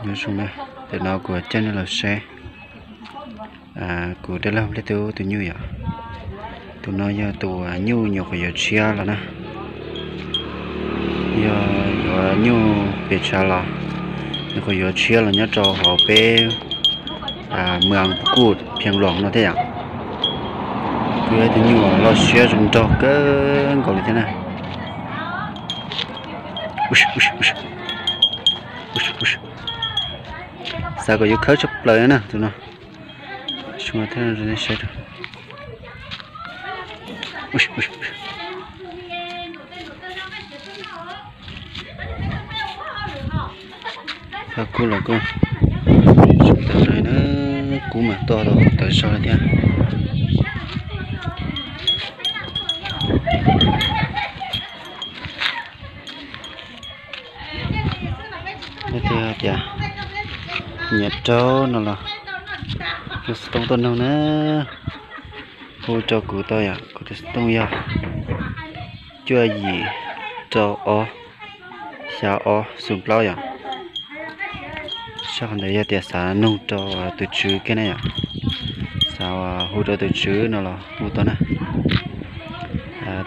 Nyob zoo na, tam no kuv coj nej los saib kuv dab laug Npliaj Tub tus nyuj yom. Tus no yog tus nyuj nyuam qhuav yuav tshiab los na. Yog yuav nyuj pes tshav los, nyuam qhuav yuav tshiab los nyob rau hauv peb Mws Kuj Phiaj Loos no thiab yom. Kuj yog ib tug nyuj loj siab zoo nraug kawg nkaus li thiab na. Xav kom yuav khawb tshaj plaws na tus no. Sua thiab saib. Phaj kub los kuj tawv zog na, kub mas tuaj tau tawv zog li thiab. Leej twg tias nyiam raug no los hu xov tooj tuaj nug na. Hu rau kuv tau yom, kuv tus xov tooj yog cuaj yim rau ob xya ob xoom plaub yom. Sab qhov ntawd yog tias xav nug rau tus tswv kiag na yom, xav hu rau tus tswv no los hu tau na.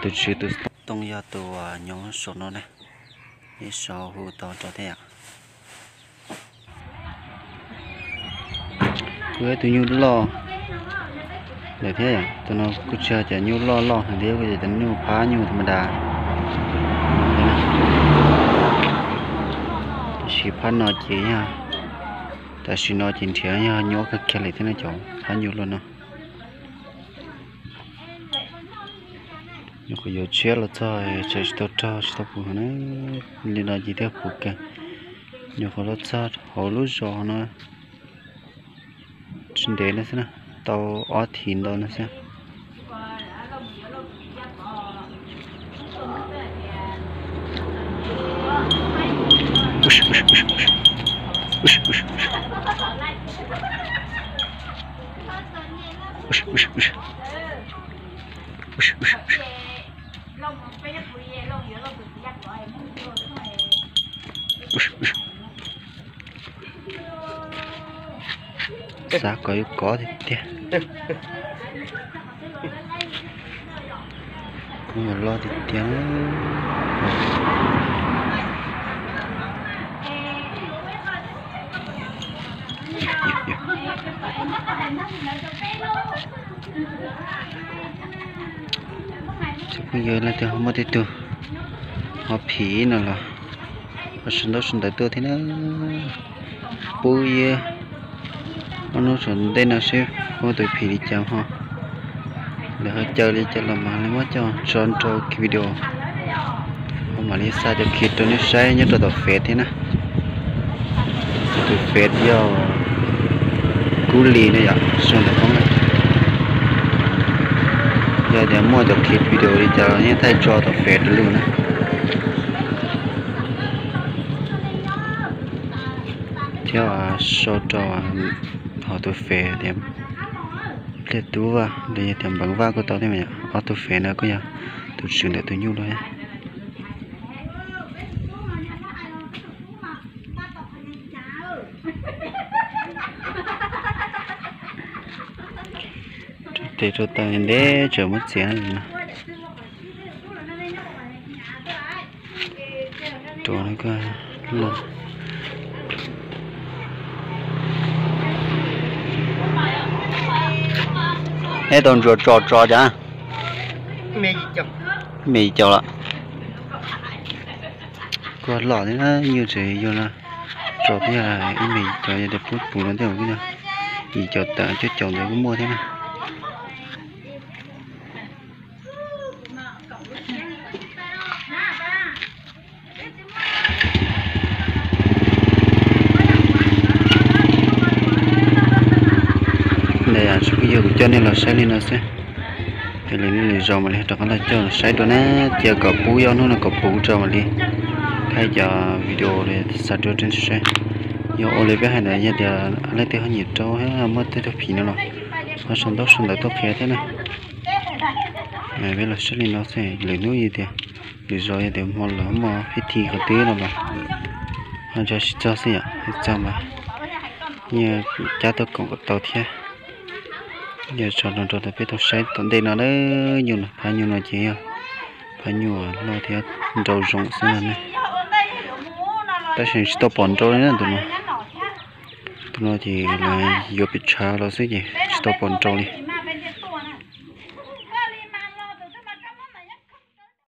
Tus tswv tus xov tooj yog tus nyob saum no na, ib sau hu tau rau thiab yom. Kuj yog tus nyuj loj lawm thiab yom, tus no kuj tsis yog cov nyuj loj loj heev thiab, kuj yog cov nyuj phab nyuj thas mas das. Tam sim phab no ces yog, tam sim no ces nrhiav yog nyuaj kawg kiag li thiab na cov phab nyuj loj no. Nyuam qhuav yuav tshiab los txog tseem tsis tau raug tsis tau puv heev na, li no ces thiaj puv kawg. Nyuam qhuav los txog hauv lub zos no tsis ntev no xwb na, tau ob thiv ntau no xwb. Xav kom yuav kov tiag tiag. Kuv yuav loj tiag tiag. Tsis pheej yog leej twg ho muaj tej tug ho phim no los ho sau ntaub sau ntawv tuaj thiab na. Pub ib ob hnub saum ntej no seb muaj tus phim li cas ho, lawv ho caw li cas los mas lawv muab coj tso rau video, ho mam li xa cov clip rau nej saib nyob rau tom Fev thiab na. Tus Fev yog Kub Lis na yom, sau ntawv Hmoob na. Yog tias muaj cov clip video li cas los yeej thaij tso tom Fev rau lawm na. Thiab sau rau hauv tus Fev tias Npliaj Tub Vaj los yog tias Npeev Vaj kuj tau thiab mas yom. Ob tus Fev no kuj yog tus tswv ntawm tus nyuj loj thiab. Rau tes rau taw ntev tsam muab txiav no. Rau no. Neb tau ntsuas tso tso cas? Me yim caum los. Kuj loj thiab, nyuj tseem yog no tso thiab, ib me yim caum yog tias pub puv no tej yim caum tawm cuaj caum ntawd kuj muaj thiab na. Ntawm yam tsis pheej yog kuv coj nej los saib li no xwb, es lwm hnub lwm zaus mam li rov qab los coj los saib dua na. Cia kom pub ib ob hnub no kom puv tso mam li thaij cov video li xa rau nej saib. Yog ua li peb hais ntawd yog tias leej twg ho nyiam rau muaj tej tug phim no los ho sau ntaub sau ntawv tuaj qhia thiab na. Peb los saib li no xwb, lwm hnub yog tias, lwm zaus yog tias hmo lawv muaj pib thi qhov twg no los Noj tso sib txog xwb yom, sib txog mas yeej cab tuaj koom kom tau thiab. Yog tso nrog rau peb tau saib tom ntej no na, nyuj no, phav nyuj no ces yog phav nyuj loj thiab nrau zoo xwb no ne. Tab sis tsis tau pom nrau li na tus no. Tus no ces lawv yuav pem tshav los xwb ces tsis tau pom nrau li.